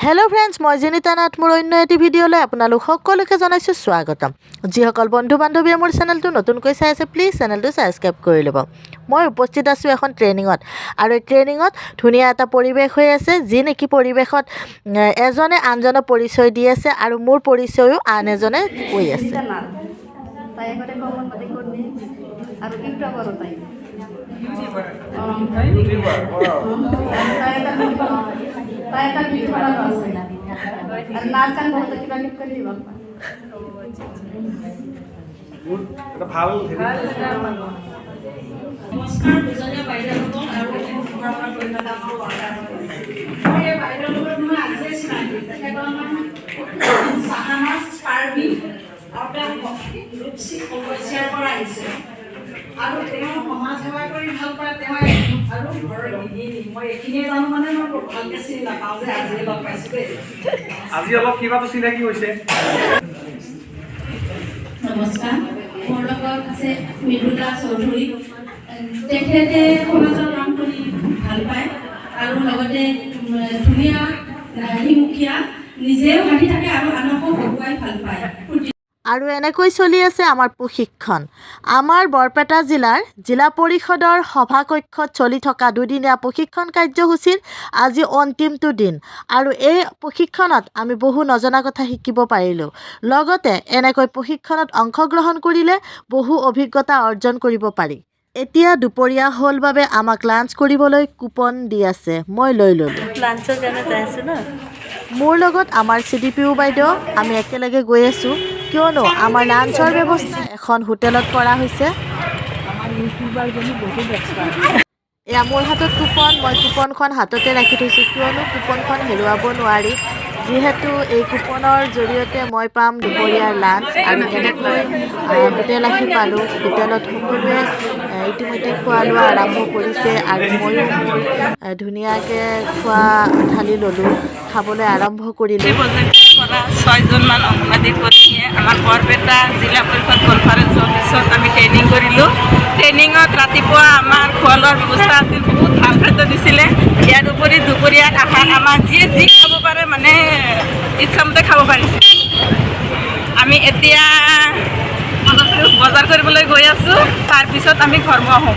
Hello' friends, মই জিনিতা নাথ। মোৰ অন্য এটি ভিডিঅ'লৈ আপোনালোক সকলোকে জনাইছোঁ স্বাগতম। যিসকল বন্ধু বান্ধৱীয়ে মোৰ চেনেলটো নতুনকৈ চাই আছে, প্লিজ চেনেলটো ছাবস্ক্ৰাইব কৰি ল'ব। মই উপস্থিত আছোঁ এখন ট্ৰেইনিঙত আৰু এই ট্ৰেইনিঙত ধুনীয়া এটা পৰিৱেশ হৈ আছে, যি নেকি পৰিৱেশত এজনে আনজনক পৰিচয় দি আছে আৰু মোৰ পৰিচয়ো আন এজনে কৈ আছে। সুনীতা নাথ। তাই আগতে অংগনবাদী কৰ্মী আৰু ইউটিউবাৰো তাই। অঁ। তাই এটা বিউটি পাৰ্লাৰো আছে আৰু নাচ গান বহুত কিবা কিবি কৰি ভাল পায়। গুড, এটা ভাল হেৰি। নমস্কাৰ পূজনীয় বাইদেউসকল আৰু মৰমৰ কৰি থকা আমাৰ ৱৰ্কাৰসকল। মই এই বাইদেউৰ লগত মই আজিয়ে চিনাকি। তেখেতৰ নাম চাহানাজ পাৰভিন আৰু তেওঁ ৰূপচী কলগাছিয়াৰ পৰা আহিছে আৰু তেওঁ সমাজ সেৱা কৰি ভাল পায়। তেওঁ আৰু ঘৰৰ গৃহিণী। মই এইখিনিয়ে জানো, মানে মই ভালকৈ চিনি নাপাওঁ যে আজিয়ে লগ পাইছোঁ দেই। আজি অলপ কিবাটো চিনাকি হৈছে। নমস্কাৰ, মোৰ লগত আছে মৃদুলা চৌধুৰী। তেখেতে সমাজৰ কাম কৰি ভাল পায় আৰু লগতে ধুনীয়া হাঁহিমুখীয়া, নিজেও হাঁহি থাকে আৰু আনকো হহুৱাই ভাল পায়, ফূৰ্তি। আৰু এনেকৈ চলি আছে আমাৰ প্ৰশিক্ষণ। আমাৰ বৰপেটা জিলাৰ জিলা পৰিষদৰ সভাকক্ষত চলি থকা দুদিনীয়া প্ৰশিক্ষণ কাৰ্যসূচীৰ আজি অন্তিমটো দিন আৰু এই প্ৰশিক্ষণত আমি বহু নজনা কথা শিকিব পাৰিলোঁ। লগতে এনেকৈ প্ৰশিক্ষণত অংশগ্ৰহণ কৰিলে বহু অভিজ্ঞতা অৰ্জন কৰিব পাৰি। এতিয়া দুপৰীয়া হ'ল বাবে আমাক লাঞ্চ কৰিবলৈ কুপন দি আছে। মই লৈ ল'লোঁ। লাঞ্চৰ কাৰণে যাই আছোঁ ন। মোৰ লগত আমাৰ চিডিপিঅ' বাইদেউ, আমি একেলগে গৈ আছোঁ, কিয়নো আমাৰ লাঞ্চৰ ব্যৱস্থা এখন হোটেলত কৰা হৈছে। আমাৰ ইউটিউবাৰজনী বহুত এক্সপাৰ্ট। এয়া মোৰ হাতত কুপন। মই কুপনখন হাততে ৰাখি থৈছোঁ, কিয়নো কুপনখন হেৰুৱাব নোৱাৰি, যিহেতু এই কুপনৰ জৰিয়তে মই পাম দুপৰীয়াৰ লাঞ্চ। আৰু এনেকৈ হোটেল আহি পালোঁ। হোটেলত সকলোৱে ইতিমধ্যে খোৱা লোৱা আৰম্ভ কৰিছে আৰু ময়ো মোৰ ধুনীয়াকৈ খোৱা থালি ল'লোঁ, খাবলৈ আৰম্ভ কৰিলোঁ। প্ৰজেক্ট কৰা ছয়জনমান অংগনবাদী কৰ্মীয়ে আমাৰ বৰপেটা জিলা পৰিষদ কনফাৰেন্স অফিচত আমি ট্ৰেইনিং কৰিলোঁ। ট্ৰেইনিঙত ৰাতিপুৱা আমাৰ খোৱা লোৱাৰ ব্যৱস্থা আছিল, বহুত ভাল খাদ্য দিছিলে। ইয়াৰ উপৰি দুপৰীয়াত আহাৰ আমাৰ যিয়ে যি খাব পাৰে, মানে ইচ্ছামতে খাব পাৰিছিল। আমি এতিয়া বজাৰ কৰিবলৈ গৈ আছোঁ, তাৰপিছত আমি ঘৰমুৱা হ'ম।